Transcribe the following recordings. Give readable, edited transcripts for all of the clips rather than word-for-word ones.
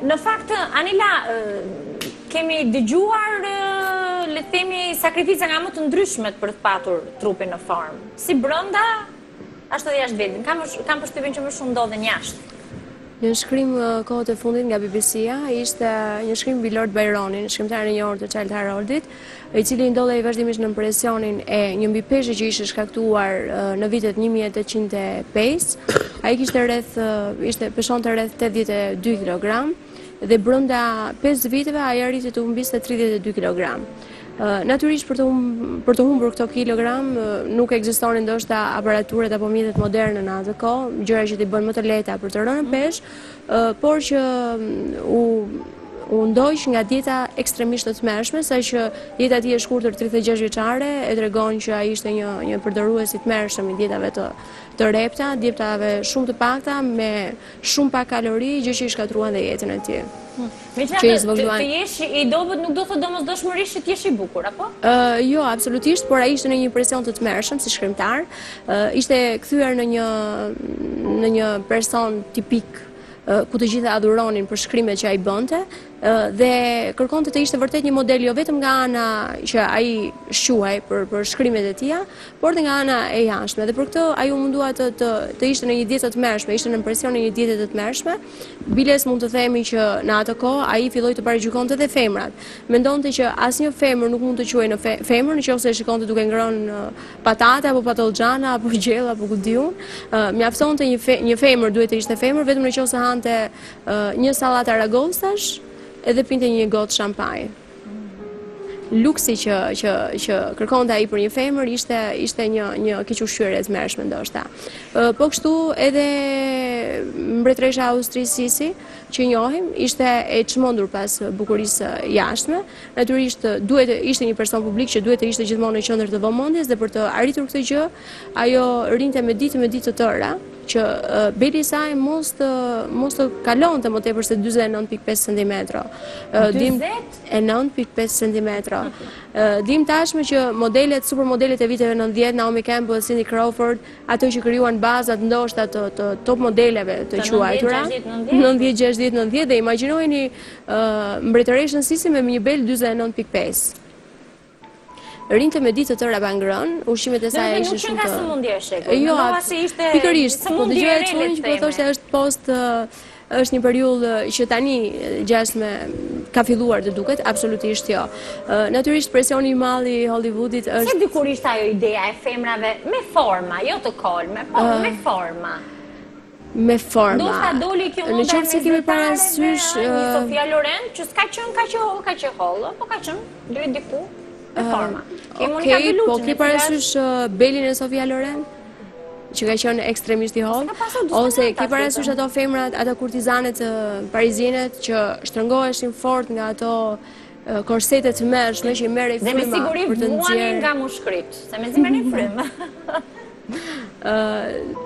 Në fakt, Anila, kemi dëgjuar, le të themi, sakrifica nga më të ndryshmet për të patur trupin në formë. Si brenda, ashtu dhe jashtë vetit. Kam, kam përshtypjen që më shumë ndodhin jashtë. Një shkrim kohët e fundit nga BBC-a ishte një shkrim mbi Lord Byronin, shkrimtarin e njohur të Childe Haroldit, i cili ndodhej vazhdimisht nën presionin e një mbipeshe që ishte shkaktuar në vitet 1805. Ai kishte rreth ishte peshonte rreth 82 kg dhe brenda 5 viteve ai arriti të humbiste 32 kg. Natyrisht për të për të humbur këto kilogram nuk ekzistonin ndoshta aparaturat apo mjetet moderne në atë kohë, gjëra që t'i bëjnë më të lehta për të rënë në peshë, por që u u ndoq nga dieta ekstremisht të tmerrshme, saqë jeta e tij e shkurtër 36 vjeçare e tregon që ai ishte një një përdorues i tmerrshëm i dietave të të rrepta, dietave shumë të pakta me shumë pak kalori, gjë që i shkatërruan dhe jetën e tij. Hmm. Megjithatë, të jesh i dobët nuk do të thotë domosdoshmërisht që të jesh i bukur, apo? Jo, absolutisht, por ai ishte në një presion të tmerrshëm si shkrimtar. Ishte kthyer në një në një person tipik ku të gjithë e adhuronin për shkrimet që ai bënte dhe kërkonte të ishte vërtet një model jo vetëm nga ana që ai shquhej për për shkrimet e tija, por dhe nga ana e jashtme. Dhe për këtë ai u mundua të të të ishte në një dietë të tmerrshme, ishte në presionin e një diete të tmerrshme. Biles mund të themi që në atë kohë ai filloi të paragjykonte edhe femrat. Mendonte që asnjë femër nuk mund të quhej në fe, femër në qoftë se e shikonte duke ngrënë patate apo patëllxhana apo gjellë apo ku di unë. Mjaftonte një fe, një femër duhet të ishte femër vetëm në qoftë se hante një sallatë aragostash edhe pinte një gotë shampanjë. Luksi që që që kërkonte ai për një femër ishte ishte një një kequshqyerje e tmerrshme ndoshta. Po kështu edhe mbretëresha e Austrisë Sisi, që njohim, ishte e çmendur pas bukurisë së jashtme. Natyrisht duhet të ishte një person publik që duhet të ishte gjithmonë në qendër të vëmendjes dhe për të arritur këtë gjë, ajo rrinte me ditë me ditë të tëra që beli i saj mos të mos të kalonte më tepër se 49.5 cm. 49.5 cm. Dim tashmë që modelet, supermodelet e viteve 90, Naomi Campbell, Cindy Crawford, ato që krijuan bazat ndoshta të, të top modeleve të quajtura, 90, 60, 90, dhe imagjinojeni mbretëreshën Sisi me një bel 49.5. Rrinte me ditë të tëra pa ngrënë, ushqimet e saj ishin shumë të... Nuk qenka sëmundje e shekullit, jo, se ishte pikërisht, po dëgjoja çunin që po thoshte është post është një periudhë që tani gjasme ka filluar të duket, absolutisht jo. Natyrisht presioni i madh i Hollywoodit është... Se dikur ishte ajo ideja e femrave me forma, jo të kolme, po me forma. Me forma. Ndoshta doli kjo moda e mesdhetareve, një Sofia Loren, që s'ka qenë kaq e hollë, kaq e hollë, po ka qenë deri diku me forma. Okej, po ke parasysh belin e Sofia Loren? që ka qenë ekstremisht i hollë, ose ke parasysh ato femrat, ato kurtizanet parizienet që shtrëngoheshin fort nga ato korsete të tmerrshme që i merrej fryma për të nxjerrë. Dhe me siguri vuanin nga mushkëritë, se mezi merrnin frymë.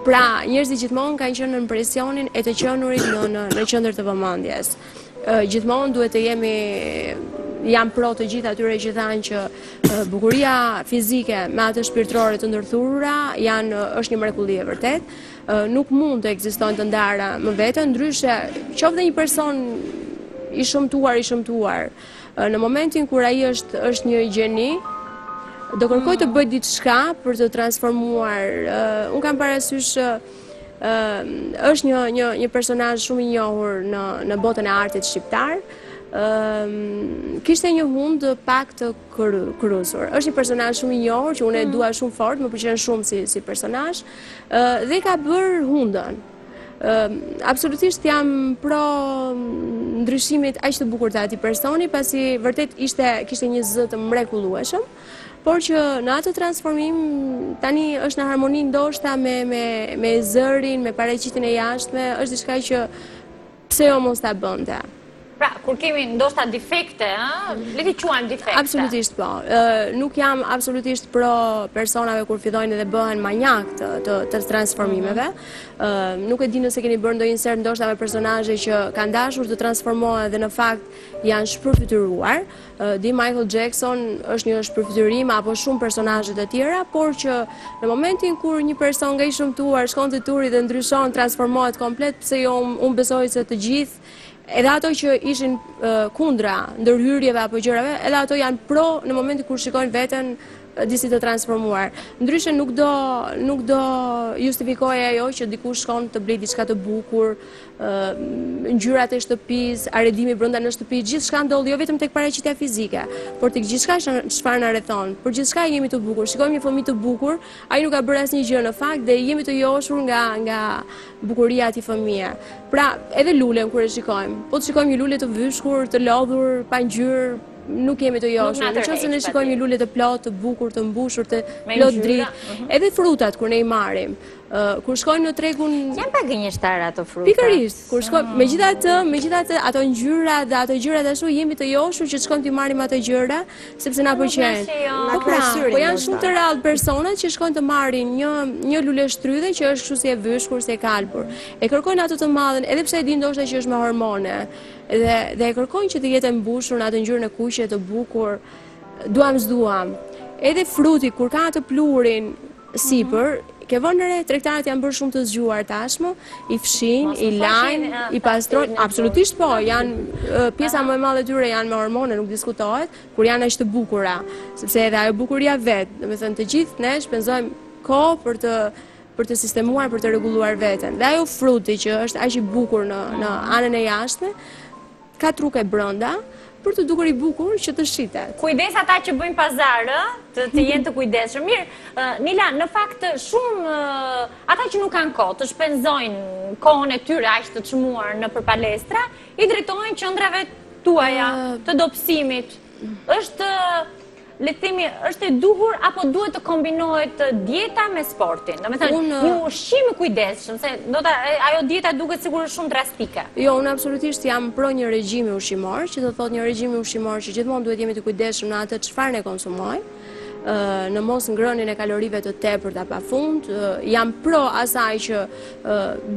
Pra, njerëzit gjithmonë kanë qenë nën presionin e të qenurit në, në, në qendër të vëmendjes. Gjithmonë duhet të jemi jam pro të gjithë atyre që thanë që bukuria fizike me atë shpirtërore të ndërthurura janë është një mrekulli e vërtetë. Nuk mund të ekzistojnë të ndara më vete, ndryshe qoftë dhe një person i shëmtuar, i shëmtuar, Në momentin kur ai është është një gjeni, do kërkojë të bëjë diçka për të transformuar. Unë kam parasysh është një një një personazh shumë i njohur në në botën e artit shqiptar. Ëm kishte një hundë pak të krusur. Është një personazh shumë i njohur që unë e mm. dua shumë fort, më pëlqen shumë si si personazh. Ë dhe ka bërë hundën. Absolutisht jam pro ndryshimit aq të bukur të atij personi, pasi vërtet ishte kishte një zë të mrekullueshëm, por që në atë transformim tani është në harmoni ndoshta me me me zërin, me paraqitjen e jashtme, është diçka që pse jo mos ta bënte. Pra, kur kemi ndoshta defekte, ë, le t'i quajmë defekte. Absolutisht po. Nuk jam absolutisht pro personave kur fillojnë dhe bëhen manjak të të, të transformimeve. Mhm. Nuk e di nëse keni bërë ndonjë insert ndoshta me personazhe që kanë dashur të transformohen dhe në fakt janë shpërfytyruar. Di Michael Jackson është një shpërfytyrim apo shumë personazhe të tjera, por që në momentin kur një person nga i shëmtuar shkon te turi dhe ndryshon, transformohet komplet, pse jo unë besoj se të gjithë. Edhe ato që ishin kundra ndërhyrjeve apo gjërave, edhe ato janë pro në momentin kur shikojnë veten disi të transformuar. Ndryshe nuk do nuk do justifikohej ajo që dikush shkon të blejë diçka të bukur, ngjyrat e shtëpisë, arredimi brenda në shtëpi, gjithçka ndodh jo vetëm tek paraqitja fizike, por tek gjithçka çfarë na rrethon. Për gjithçka jemi të bukur. Shikojmë një fëmijë të bukur, ai nuk ka bërë asnjë gjë në fakt dhe jemi të joshur nga nga bukuria e atij fëmije. Pra, edhe lulen kur e shikojmë, po të shikojmë një lule të vyshkur, të lodhur, pa ngjyrë, nuk jemi të joshur. Në qoftë se ne shikojmë një lule të plotë, të bukur, të mbushur, të plot dritë, mhm. edhe frutat kur ne i marrim, kur shkojmë në tregun Janë pak gënjeshtare ato fruta. Pikërisht, kur shkojmë, ah. megjithatë, megjithatë ato ngjyra dhe ato gjërat ashtu jemi të joshur që të shkojmë t'i marrim ato gjëra, sepse na pëlqejnë. Po pra, po janë shumë të rrallë personat që shkojnë të marrin një një luleshtrydhe që është kështu si e vyshkur, si e kalbur. E kërkojnë atë të madhen, edhe pse e dinë ndoshta që është me hormone. Dhe dhe e kërkojnë që të jetë e mbushur në atë ngjyrën e kuqe të bukur. Duam s'duam. Edhe fruti kur ka atë pluhurin sipër, mhm. ke vënë re, tregtarët janë bërë shumë të zgjuar tashmë, i fshijnë, i lajnë, i pastrojnë, absolutisht po, janë pjesa më e madhe e tyre janë me hormone, nuk diskutohet, kur janë aq të bukura, sepse edhe ajo bukuria vetë, domethënë të gjithë ne shpenzojmë kohë për të për të sistemuar, për të rregulluar veten. Dhe ajo fruti që është aq i bukur në në anën e jashtme, ka truke brenda për t'u dukur i bukur që të shitet. Kujdes ata që bëjnë pazar, ë, të, të jenë të kujdesshëm. Mirë, Nila, në fakt shumë ata që nuk kanë kohë të shpenzojnë kohën e tyre aq të çmuar nëpër palestra, i drejtohen qendrave tuaja të dobësimit. Është le të themi, është e duhur apo duhet të kombinohet dieta me sportin? Domethënë, një ushqim i kujdesshëm, se do ta, ajo dieta duket sikur është shumë drastike. Jo, unë absolutisht jam pro një regjimi ushqimor, që do thotë një regjimi ushqimor që gjithmonë duhet jemi të kujdesshëm në atë çfarë ne konsumojmë, në mos ngrënien e kalorive të tepërta pa fund, jam pro asaj që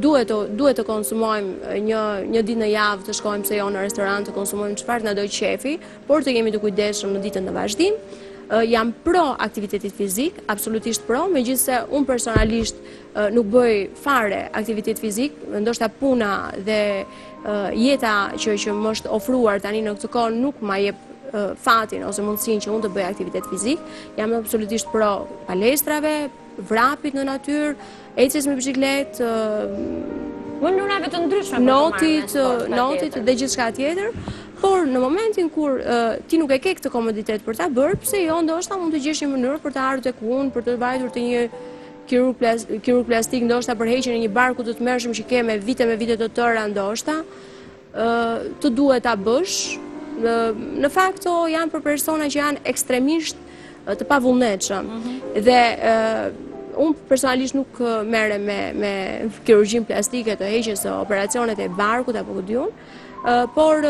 duhet të duhet të konsumojmë një një ditë në javë të shkojmë pse jo në restorant të konsumojmë çfarë na do qejfi, por të jemi të kujdesshëm në ditën në vazhdim. Jam pro aktivitetit fizik, absolutisht pro, megjithëse unë personalisht nuk bëj fare aktivitet fizik, ndoshta puna dhe jeta që që më është ofruar tani në këtë kohë nuk ma jep fatin ose mundësinë që unë të bëj aktivitet fizik. Jam absolutisht pro palestrave, vrapit në natyrë, ecjes me biçikletë, mënyrave të ndryshme notit, notit dhe gjithçka tjetër. Por në momentin kur ti nuk e ke këtë komoditet për ta bërë, pse jo ndoshta mund të gjesh një mënyrë për të ardhur tek unë, për të vajtur te një kirurg kirurg plastik ndoshta për heqjen e një barku të tmerrshëm që ke me vite me vite të tëra ndoshta. Të duhet ta bësh. Në fakt këto janë për persona që janë ekstremisht të pavullnetshëm. Mhm. Dhe unë personalisht nuk merrem me me kirurgjinë plastike të heqjes së operacionet e barkut apo ku di unë. Por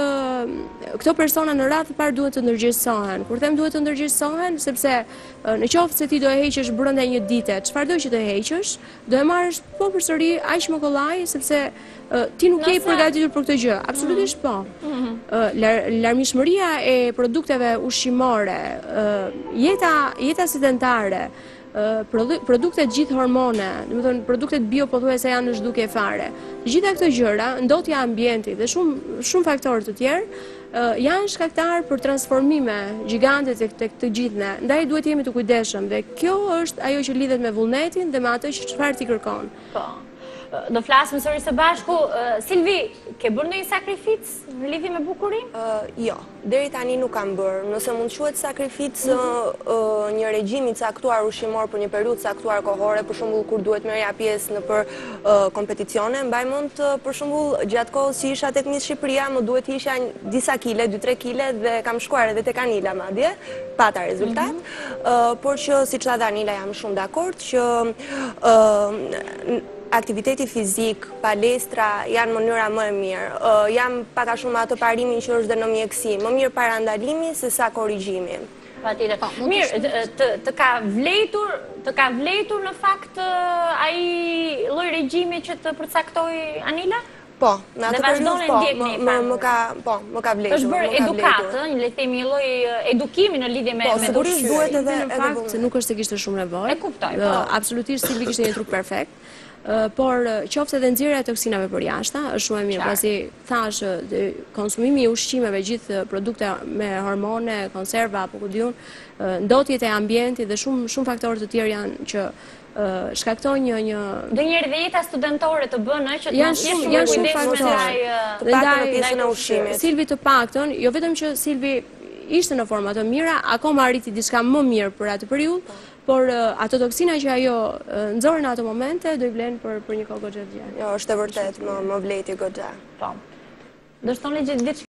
këto persona në radhë të parë duhet të ndërgjegjësohen. Kur them duhet të ndërgjegjësohen, sepse në qoftë se ti do e heqësh brenda një dite, çfarëdo që të heqësh, do e marrësh po përsëri aq më kollaj, sepse Ti nuk je i përgatitur për këtë gjë. Absolutisht po. Mhm. Larmishmëria e produkteve ushqimore, jeta jeta sedentare, produktet gjithë hormone, domethënë produktet bio pothuajse janë në zhdukje fare. Të gjitha këto gjëra, ndotja e ambientit dhe shumë shumë faktorë të tjerë janë shkaktar për transformime gjigante tek tek të gjithë ne. Ndaj duhet të jemi të kujdesshëm dhe kjo është ajo që lidhet me vullnetin dhe me atë që çfarë ti kërkon. Po. Do flasim sërish së bashku. Silvi, ke bërë ndonjë sakrificë në lidhje me bukurinë? Jo, deri tani nuk kam bërë. Nëse mund të quhet sakrificë mhm. një regjim i caktuar ushqimor për një periudhë të caktuar kohore, për shembull kur duhet merrja pjesë nëpër kompeticione, mbaj mend për shembull gjatë kohës që isha tek Miss Shqipëria, më duhet të hiqja disa kile, 2-3 kile dhe kam shkuar edhe tek Anila madje, pata rezultat. Mhm. Por që siç tha dhe Anila jam shumë dakord që aktiviteti fizik, palestra janë mënyra më e mirë. Jam pak a shumë me atë parimin që është dhe në mjekësi. Më mirë parandalimi se sa korrigjimi. Patjetër. Po, mirë, të, të ka vlejtur, të ka vlejtur në fakt ai lloj regjimi që të përcaktoi Anila? Po, në atë periudhë po, më më ka, po, më ka vlejtur. Është bërë edukatë, ëh, le të themi një lloj edukimi në lidhje me po, me të sigurisht duhet edhe në fakt nuk është se kishte shumë nevojë. E kuptoj, po. Absolutisht Silvi kishte një trup perfekt. Por qoftë edhe nxjerrja e toksinave përjashta, është shumë e mirë, pasi thashë konsumimi i ushqimeve gjithë produkte me hormone, konserva apo ku di unë, ndotjet e ambientit dhe shumë shumë faktorë të tjerë janë që shkaktojnë një një Ndonjëherë dhe jeta studentore të bën ë që të mos jesh shumë janë shumë faktorë. Të paktën në pjesën e ushqimit. Silvi të paktën, jo vetëm që Silvi ishte në forma të mira, akoma arriti diçka më mirë për atë periudhë, po. Por ato toksina që ajo nxori në ato momente do i vlenë për për një kohë goxha të gjatë. Jo, është e vërtetë, më më vlejti goxha. Po. Do shtoni gjithë diçka?